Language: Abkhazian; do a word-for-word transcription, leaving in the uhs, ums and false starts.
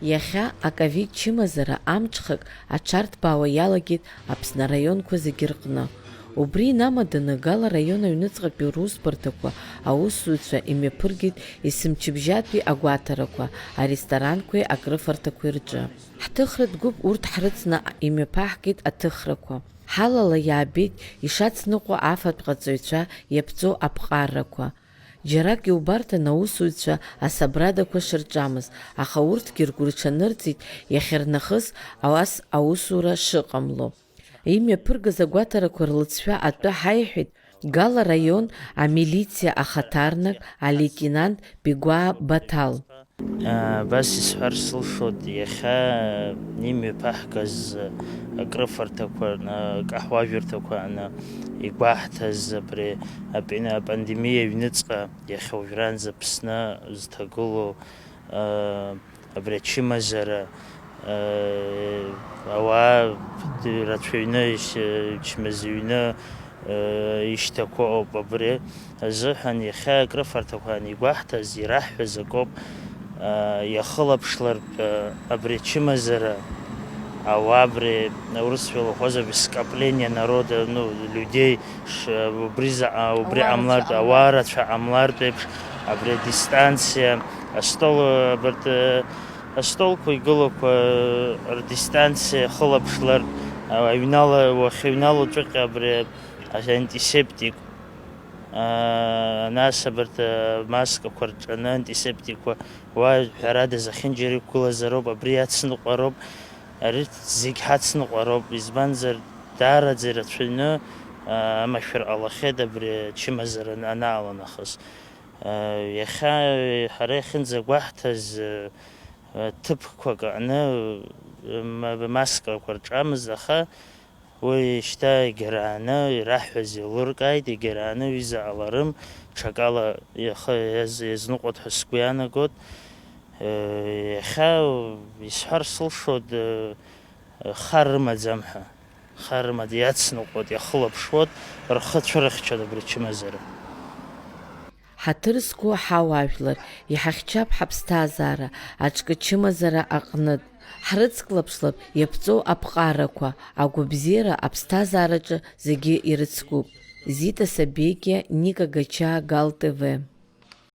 Иахьа аковид чымазара амҽхак аҽарҭбаауа иалагеит Аԥсны араионқәа зегьы рҟны. Убри инамаданы Гала араион аҩныҵҟатәи русбарҭақәа аусзуҩцәа имҩаԥыргеит есымчыбжьатәи агәаҭарақәа, аресторанқәеи акрыфарҭақәеи рҿы. Ҳҭыхратә гәыԥ урҭ ҳрыцны имҩаԥаҳгеит аҭыхрақәа. Ҳалала иаабеит ишацныҟәо афатә ҟаҵаҩцәа иаԥҵоу аԥҟаррақәа. Џьарак иубарҭан аусзуҩцәа асабрадақәа шырҿамыз, аха урҭгьы ргәы рҽанырҵеит иахьарнахыс ас аусура шыҟамло. Имҩаԥыргаз агәаҭарақәа рлыҵшәа атәы ҳаиҳәеит Гала араион амилициа ахаҭарнак алеитенант Бигәаа Баҭал. Абас исҳәар сылшоит, иахьа имҩаԥаҳгаз акрыфарҭақәа, акаҳуажәырҭақәа аны игәаҳҭаз абри апи-, апандемиа аҩныҵҟа иахьа уажәраанӡа Аԥсны зҭагылоу, а, абри ачымазара, а, ауаа рацәаҩны, ич-, чмазаҩны, а, ишьҭақәоуп. Абри азыҳәан иахьа акрыфарҭақәа анигәаҳҭаз, ираҳҳәаз акоуп, а, иахылаԥшлартә, а, абри ачымазара, ауаа абри, аурысшәа лыхәозар, скопление народа, ну, людей, ш-, убри заҟа, убри ауаа ҟамлартә, рацәа ауаа ҟамлартә. Рацәа ҟамлартә еиԥш, абри адистанциа, астол, абарҭ, э, астолқәа игылақәа, э, рдистанциа хылаԥшлартә, а, аҩнала, уахьыҩналоу ҵәҟьа абри антисептик, а, нас абарҭ, э, маскақәа рҿаны антисептикқәа, уа, ҳәарада, зехьынџьара иқәгылазароуп, абри иацныҟәароуп, арҭ зегь ҳацныҟәароуп, избанзар, даараӡа ирацәаҩны, а, амашәыр ҟалахьеит абри ачымазара анааланахыс. Иахьа ҳара иахьынӡагәаҳҭаз, ҭыԥқәак аҟны, ма-, маскақәа рҿамызт, аха уи шьҭа егьарааны ираҳҳәаз еилыркааит, егьарааны ҩыза ҟаларым, ҽакала иахы иаз-, иазныҟәоит ҳәа сгәы иаанагоит. Иахьа исҳәар сылшоит, хар рымаӡам ҳәа. Хар рымаӡам, иацныҟәоит, иахылаԥшуеит, рхы цәырыхьчоит абри ачымазара. Ҳаҭыр зқәу ҳауаажәлар, иҳахьчап ҳаԥсҭазаара, аҿкы чымазара аҟнытә. Ҳрыцклаԥшлап иаԥҵоу аԥҟарақәа, агәабзиара аԥсҭазаараҿы зегьы ирыцкуп. Зита Сабекиа, Ника Гачаа, Гал Т В.